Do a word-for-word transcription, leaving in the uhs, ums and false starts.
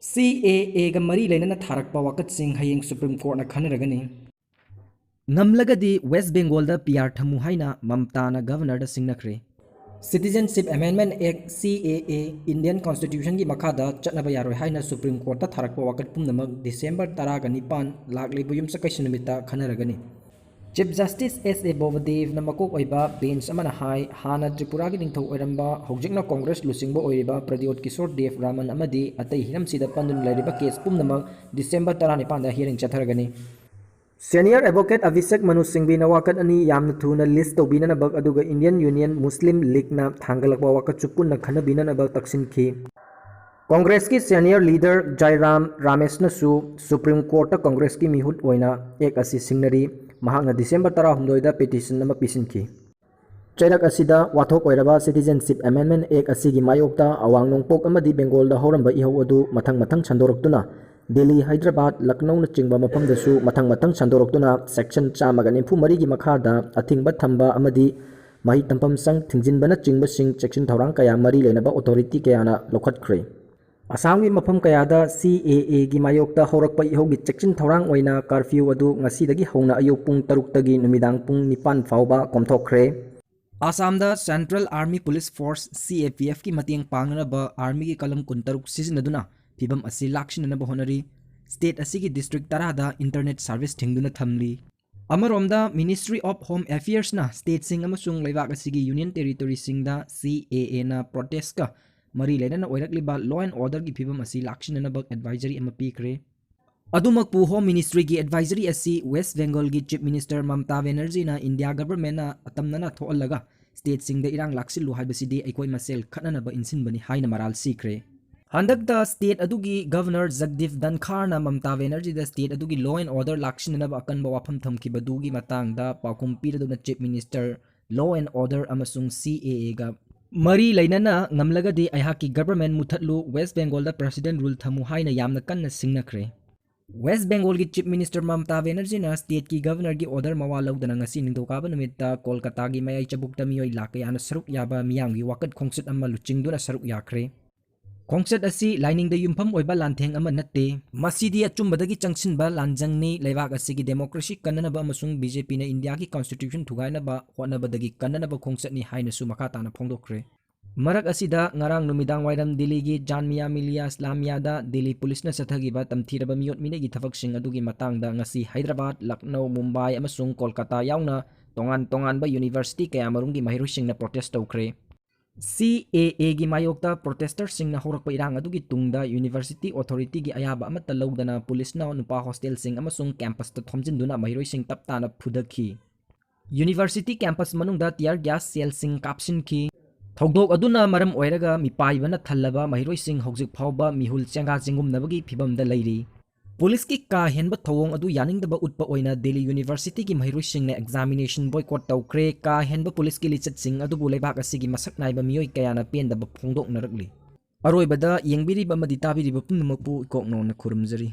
ꯁꯤ ꯑꯦ ꯑꯦꯒ ꯃꯔꯤ ꯂꯩꯅꯅ ꯊꯥꯔꯛꯄ ꯋꯥꯀꯠꯁꯤꯡ ꯍꯌꯦꯡ ꯁꯨꯄ꯭ꯔꯤꯝ ꯀꯣꯔꯠꯅ ꯈꯟꯅꯔꯒꯅꯤ꯫ ꯉꯝꯂꯒꯗꯤ ꯋꯦꯁ ꯕꯦꯡꯒꯣꯜꯗ ꯄꯤ ꯑꯥꯔ ꯊꯝꯃꯨ ꯍꯥꯏꯅ ꯃꯝꯇꯥꯅ ꯒꯚꯔꯅꯔꯗ ꯁꯤꯡꯅꯈ꯭ꯔꯦ꯫ Citizenship Amendment Act, C A A, Indian Constitutionꯒꯤ ꯃꯈꯥꯗ ꯆꯠꯅꯕ ꯌꯥꯔꯣꯏ ꯍꯥꯏꯅ ꯁꯨꯄ꯭ꯔꯤꯝ ꯀꯣꯔꯠꯇ ꯊꯥꯔꯛꯄ ꯋꯥꯀꯠ ꯄꯨꯝꯅꯃꯛ ꯗꯤꯁꯦꯝꯕꯔ ꯇꯔꯥꯒ ꯅꯤꯄꯥꯟ ꯂꯥꯛꯂꯤꯕ ꯌꯨꯝꯁꯀꯩꯁ ꯅꯨꯃꯤꯠꯇ ꯈꯟꯅꯔꯒꯅꯤ꯫ ꯆꯤꯐ ꯖꯁꯇꯤꯁ ꯑꯦꯁ ꯑꯦ ꯕꯣꯕꯗꯦꯕꯅ ꯃꯀꯣꯛ ꯑꯣꯏꯕ ꯕꯦꯟꯆ ꯑꯃꯅ ꯍꯥꯏ, ꯍꯥꯟꯅ ꯇ꯭ꯔꯤꯄꯨꯔꯥꯒꯤ ꯅꯤꯡꯊꯧ ꯑꯣꯏꯔꯝꯕ, ꯍꯧꯖꯤꯛꯅ ꯀꯣꯡꯒ꯭ꯔꯦꯁ ꯂꯨꯆꯤꯡꯕ ꯑꯣꯏꯔꯤꯕ ꯄ꯭ꯔꯗ꯭ꯌꯣꯠ ꯀꯤꯁꯣꯔ ꯗꯦꯕ ꯔꯥꯃꯟ ꯑꯃꯗꯤ ꯑꯇꯩ ꯍꯤꯔꯝꯁꯤꯗ ꯄꯟꯗꯨꯅ ꯂꯩꯔꯤꯕ ꯀꯦꯁ ꯄꯨꯝꯅꯃꯛ ꯗꯤꯁꯦꯝꯕꯔ ꯇꯔꯥꯅꯤꯄꯥꯟꯗ hearing ꯆꯠꯊꯔꯒꯅꯤ꯫ Senior advocate ꯑꯚꯤꯁꯦꯛ ꯃꯅꯨ ꯁꯤꯡꯕꯤꯅ ꯋꯥꯀꯠ ꯑꯅꯤ ꯌꯥꯝꯅ ꯊꯨꯅ list ꯇꯧꯕꯤꯅꯅꯕ ꯑꯗꯨꯒ Indian Union Muslim Leagueꯅ ꯊꯥꯡꯒꯠꯂꯛꯄ ꯋꯥꯀꯠꯁꯨ ꯄꯨꯟꯅ ꯈꯟꯅꯕꯤꯅꯅꯕ ꯇꯛꯁꯤꯟꯈꯤ꯫ ꯀꯣꯡꯒ꯭ꯔꯦꯁꯀꯤ senior leader ꯖꯥꯏꯔꯥꯝ ꯔꯥꯃꯦꯁꯅꯁꯨ ꯁꯨꯄ꯭ꯔꯤꯝ ꯀꯣꯔꯠꯇ ꯀꯣꯡꯒ꯭ꯔꯦꯁꯀꯤ ꯃꯤꯍꯨꯠ ꯑꯣꯏꯅ ꯑꯦꯛ ꯑꯁꯤ ꯁꯤꯡꯅꯔꯤ꯫ ꯃꯍꯥꯛꯅ ꯗꯤꯁꯦꯝꯕꯔ ꯇꯔꯥꯍꯨꯝꯗꯣꯏꯗ petition ꯑꯃ ꯄꯤꯁꯤꯟꯈꯤ꯫ ꯆꯩꯔꯛ ꯑꯁꯤꯗ ꯋꯥꯊꯣꯛ ꯑꯣꯏꯔꯕ Citizenship Amendment Act ꯑꯁꯤꯒꯤ ꯃꯥꯌꯣꯛꯇ ꯑꯋꯥꯡ ꯅꯣꯡꯄꯣꯛ ꯑꯃꯗꯤ ꯕꯦꯡꯒꯣꯜꯗ ꯍꯧꯔꯝꯕ ꯏꯍꯧ ꯑꯗꯨ ꯃꯊꯪ ꯃꯊꯪ ꯁꯟꯗꯣꯔꯛꯇꯨꯅ ꯗꯦꯜꯂꯤ, ꯍꯥꯏꯗ꯭ꯔꯕꯥꯗ, ꯂꯛꯅꯧꯅꯆꯤꯡꯕ ꯃꯐꯝꯗꯁꯨ ꯃꯊꯪ ꯃꯊꯪ ꯁꯟꯗꯣꯔꯛꯇꯨꯅ section ꯆꯥꯝꯃꯒ ꯅꯤꯐꯨ ꯃꯔꯤꯒꯤ ꯃꯈꯥꯗ ꯑꯊꯤꯡꯕ ꯊꯝꯕ ꯑꯃꯗꯤ ꯃꯍꯩ ꯇꯝꯐꯝ ꯁꯪ ꯊꯤꯡꯖꯤꯟꯕꯅꯆꯤꯡꯕꯁꯤꯡ ꯆꯦꯛꯁꯤꯟ ꯊꯧꯔꯥꯡ ꯀꯌꯥ ꯃꯔꯤ ꯂꯩꯅꯕ authority ꯀꯌꯥꯅ ꯂꯧꯈꯠꯈ꯭ꯔꯦ꯫ ꯑꯁꯥꯝꯒꯤ ꯃꯐꯝ ꯀꯌꯥꯗ C A Aꯒꯤ ꯃꯥꯌꯣꯛꯇ ꯍꯧꯔꯛꯄ ꯏꯍꯧꯒꯤ ꯆꯦꯛꯁꯤꯟ ꯊꯧꯔꯥꯡ ꯑꯣꯏꯅ curfew ꯑꯗꯨ ꯉꯁꯤꯗꯒꯤ ꯍꯧꯅ ꯑꯌꯨꯛ ꯄꯨꯡ ꯇꯔꯨꯛꯇꯒꯤ ꯅꯨꯃꯤꯗꯥꯡ ꯄꯨꯡ ꯅꯤꯄꯥꯟ ꯐꯥꯎꯕ ꯀꯣꯝꯊꯣꯛꯈ꯭ꯔꯦ꯫ ꯑꯁꯥꯝꯗ Central Army Police Force, C A P F ꯀꯤ ꯃꯇꯦꯡ ꯄꯥꯡꯅꯅꯕ ꯑꯥꯔꯃꯤꯒꯤ ꯀꯂꯝ ꯀꯨꯟꯇꯔꯨꯛ ꯁꯤꯖꯤꯟꯅꯗꯨꯅ ꯐꯤꯚꯝ ꯑꯁꯤ ꯂꯥꯛꯁꯤꯟꯅꯅꯕ ꯍꯣꯠꯅꯔꯤ꯫ State ꯑꯁꯤꯒꯤ district ꯇꯔꯥꯗ internet service ꯊꯤꯡꯗꯨꯅ ꯊꯝꯂꯤ꯫ ꯑꯃꯔꯣꯝꯗ, Ministry of Home Affairsꯅ stateꯁꯤꯡ ꯑꯃꯁꯨꯡ ꯂꯩꯕꯥꯛ ꯑꯁꯤꯒꯤ union territoryꯁꯤꯡꯗ C A Aꯅ protestꯀ ꯃꯔꯤ ꯂꯩꯅꯅ ꯑꯣꯏꯔꯛꯂꯤꯕ law and orderꯒꯤ ꯐꯤꯚꯝ ꯑꯁꯤ ꯂꯥꯛꯁꯤꯟꯅꯅꯕ advisory ꯑꯃ ꯄꯤꯈ꯭ꯔꯦ꯫ ꯑꯗꯨꯃꯛꯄꯨ, Home Ministryꯒꯤ advisory ꯑꯁꯤ West Bengalꯒꯤ Chief Minister Mamta ꯕꯦꯅꯔꯖꯤꯅ India governmentꯅ ꯑꯇꯝꯅꯅ ꯊꯣꯛꯍꯜꯂꯒ stateꯁꯤꯡꯗ ꯏꯔꯥꯡ ꯂꯥꯛꯁꯤꯜꯂꯨ ꯍꯥꯏꯕꯁꯤꯗꯤ ꯑꯩꯈꯣꯏ ꯃꯁꯦꯜ ꯈꯠꯅꯅꯕ ꯏꯟꯁꯤꯟꯕꯅꯤ ꯍꯥꯏꯅ ꯃꯔꯥꯜ ꯁꯤꯈ꯭ꯔꯦ꯫ ꯍꯟꯗꯛꯇ state ꯑꯗꯨꯒꯤ governor ꯖꯒꯗꯤꯞ ꯙꯟꯈꯥꯔꯅ ꯃꯝꯇꯥ ꯕꯦꯅꯔꯖꯤꯗ state ꯑꯗꯨꯒꯤ law and order ꯂꯥꯛꯁꯤꯟꯅꯅꯕ ꯑꯀꯟꯕ ꯋꯥꯐꯝ ꯊꯝꯈꯤꯕꯗꯨꯒꯤ ꯃꯇꯥꯡꯗ ꯄꯥꯎꯈꯨꯝ ꯄꯤꯔꯗꯨꯅ Chief Minister, law and order ꯑꯃꯁꯨꯡ C A Aꯒ ꯃꯔꯤ ꯂꯩꯅꯅ ꯉꯝꯂꯒꯗꯤ ꯑꯩꯍꯥꯛꯀꯤ government ꯃꯨꯊꯠꯂꯨ, West Bengalꯗ president rule ꯊꯝꯃꯨ ꯍꯥꯏꯅ ꯌꯥꯝꯅ ꯀꯟꯅ ꯁꯤꯡꯅꯈ꯭ꯔꯦ꯫ West Bengalꯒꯤ Chief Minister Mamta ꯕꯦꯅꯔꯖꯤꯅ stateꯀꯤ governorꯒꯤ order ꯃꯋꯥ ꯂꯧꯗꯅ ꯉꯁꯤ ꯅꯤꯡꯊꯧꯀꯥꯕ ꯅꯨꯃꯤꯠꯇ ꯀꯣꯜꯀꯇꯥꯒꯤ ꯃꯌꯥꯏ ꯆꯕꯨꯛꯇ ꯃꯤꯑꯣꯏ ꯂꯥꯈ ꯀꯌꯥꯅ ꯁꯔꯨꯛ ꯌꯥꯕ ꯃꯤꯌꯥꯝꯒꯤ ꯋꯥꯀꯠ ꯈꯣꯡꯆꯠ ꯑꯃ ꯂꯨꯆꯤꯡꯗꯨꯅ ꯁꯔꯨꯛ ꯌꯥꯈ꯭ꯔꯦ꯫ ꯈꯣꯡꯆꯠ ꯑꯁꯤ ꯂꯥꯏꯅꯤꯡꯗ ꯌꯨꯝꯐꯝ ꯑꯣꯏꯕ ꯂꯥꯟꯊꯦꯡ ꯑꯃ ꯅꯠꯇꯦ꯫ ꯃꯁꯤꯗꯤ ꯑꯆꯨꯝꯕꯗꯒꯤ ꯆꯪꯁꯤꯟꯕ ꯂꯥꯟꯖꯪꯅꯤ꯫ ꯂꯩꯕꯥꯛ ꯑꯁꯤꯒꯤ democracy ꯀꯟꯅꯅꯕ ꯑꯃꯁꯨꯡ BJPꯅ ꯏꯟꯗꯤꯌꯥꯒꯤ constitution ꯊꯨꯒꯥꯏꯅꯕ ꯍꯣꯠꯅꯕꯗꯒꯤ ꯀꯟꯅꯅꯕ ꯈꯣꯡꯆꯠꯅꯤ ꯍꯥꯏꯅꯁꯨ ꯃꯈꯥ ꯇꯥꯅ ꯐꯣꯡꯗꯣꯛꯈ꯭ꯔꯦ꯫ ꯃꯔꯛ ꯑꯁꯤꯗ ꯉꯔꯥꯡ ꯅꯨꯃꯤꯗꯥꯡ ꯋꯥꯏꯔꯝ ꯗꯤꯜꯂꯤꯒꯤ ꯖꯥꯃꯤꯌꯥ ꯃꯤꯂꯤꯌꯥ ꯏꯁꯂꯥꯃꯤꯌꯥꯗ ꯗꯤꯜꯂꯤ ꯄꯨꯂꯤꯁꯅ ꯆꯠꯊꯈꯤꯕ ꯇꯝꯊꯤꯔꯕ ꯃꯤꯑꯣꯠ ꯃꯤꯅꯩꯒꯤ ꯊꯕꯛꯁꯤꯡ ꯑꯗꯨꯒꯤ ꯃꯇꯥꯡꯗ ꯉꯁꯤ ꯍꯥꯏꯗ꯭ꯔꯕꯥꯗ, ꯂꯛꯅꯧ, ꯃꯨꯝꯕꯥꯏ ꯑꯃꯁꯨꯡ ꯀꯣꯜꯀꯇꯥ ꯌꯥꯎꯅ ꯇꯣꯉꯥꯟ ꯇꯣꯉꯥꯟꯕ university ꯀꯌꯥꯃꯔꯨꯝꯒꯤ ꯃꯍꯩꯔꯣꯏꯁꯤꯡꯅ protest ꯇꯧꯈ꯭ꯔꯦ꯫ CAAꯒꯤ ꯃꯥꯌꯣꯛꯇ protesterꯁꯤꯡꯅ ꯍꯧꯔꯛꯄ ꯏꯔꯥꯡ ꯑꯗꯨꯒꯤ ꯇꯨꯡꯗ university authorityꯒꯤ ꯑꯌꯥꯕ ꯑꯃꯠꯇ ꯂꯧꯗꯅ ꯄꯨꯂꯤꯁꯅ ꯅꯨꯄꯥ hostelꯁꯤꯡ ꯑꯃꯁꯨꯡ campusꯇ ꯊꯣꯝꯖꯤꯟꯗꯨꯅ ꯃꯍꯩꯔꯣꯏꯁꯤꯡ ꯇꯞ ꯇꯥꯅ ꯐꯨꯗꯈꯤ꯫ University campus ꯃꯅꯨꯡꯗ tear gas shellꯁꯤꯡ ꯀꯥꯞꯁꯤꯟꯈꯤ꯫ ꯊꯧꯗꯣꯛ ꯑꯗꯨꯅ ꯃꯔꯝ ꯑꯣꯏꯔꯒ ꯃꯤꯄꯥꯏꯕꯅ ꯊꯜꯂꯕ ꯃꯍꯩꯔꯣꯏꯁꯤꯡ ꯍꯧꯖꯤꯛ ꯐꯥꯎꯕ ꯃꯤꯍꯨꯜ ꯆꯦꯡꯒꯥ ꯆꯦꯡꯒꯨꯝꯅꯕꯒꯤ ꯐꯤꯚꯝꯗ ꯂꯩꯔꯤ꯫ ꯄꯨꯂꯤꯁꯀꯤ ꯀꯥ ꯍꯦꯟꯕ ꯊꯧꯑꯣꯡ ꯑꯗꯨ ꯌꯥꯅꯤꯡꯗꯕ ꯎꯠꯄ ꯑꯣꯏꯅ ꯗꯤꯜꯂꯤ universityꯒꯤ ꯃꯍꯩꯔꯣꯏꯁꯤꯡꯅ examination boycott ꯇꯧꯈ꯭ꯔꯦ꯫ ꯀꯥ ꯍꯦꯟꯕ ꯄꯨꯂꯤꯁꯀꯤ ꯂꯤꯆꯠꯁꯤꯡ ꯑꯗꯨꯕꯨ ꯂꯩꯕꯥꯛ ꯑꯁꯤꯒꯤ ꯃꯁꯛ ꯅꯥꯏꯕ ꯃꯤꯑꯣꯏ ꯀꯌꯥꯅ ꯄꯦꯟꯗꯕ ꯐꯣꯡꯗꯣꯛꯅꯔꯛꯂꯤ꯫ ꯑꯔꯣꯏꯕꯗ ꯌꯦꯡꯕꯤꯔꯤꯕ ꯑꯃꯗꯤ ꯇꯥꯕꯤꯔꯤꯕ ꯄꯨꯝꯅꯃꯛꯄꯨ ꯏꯀꯣꯛ ꯅꯧꯅ ꯈꯨꯔꯨꯝꯖꯔꯤ꯫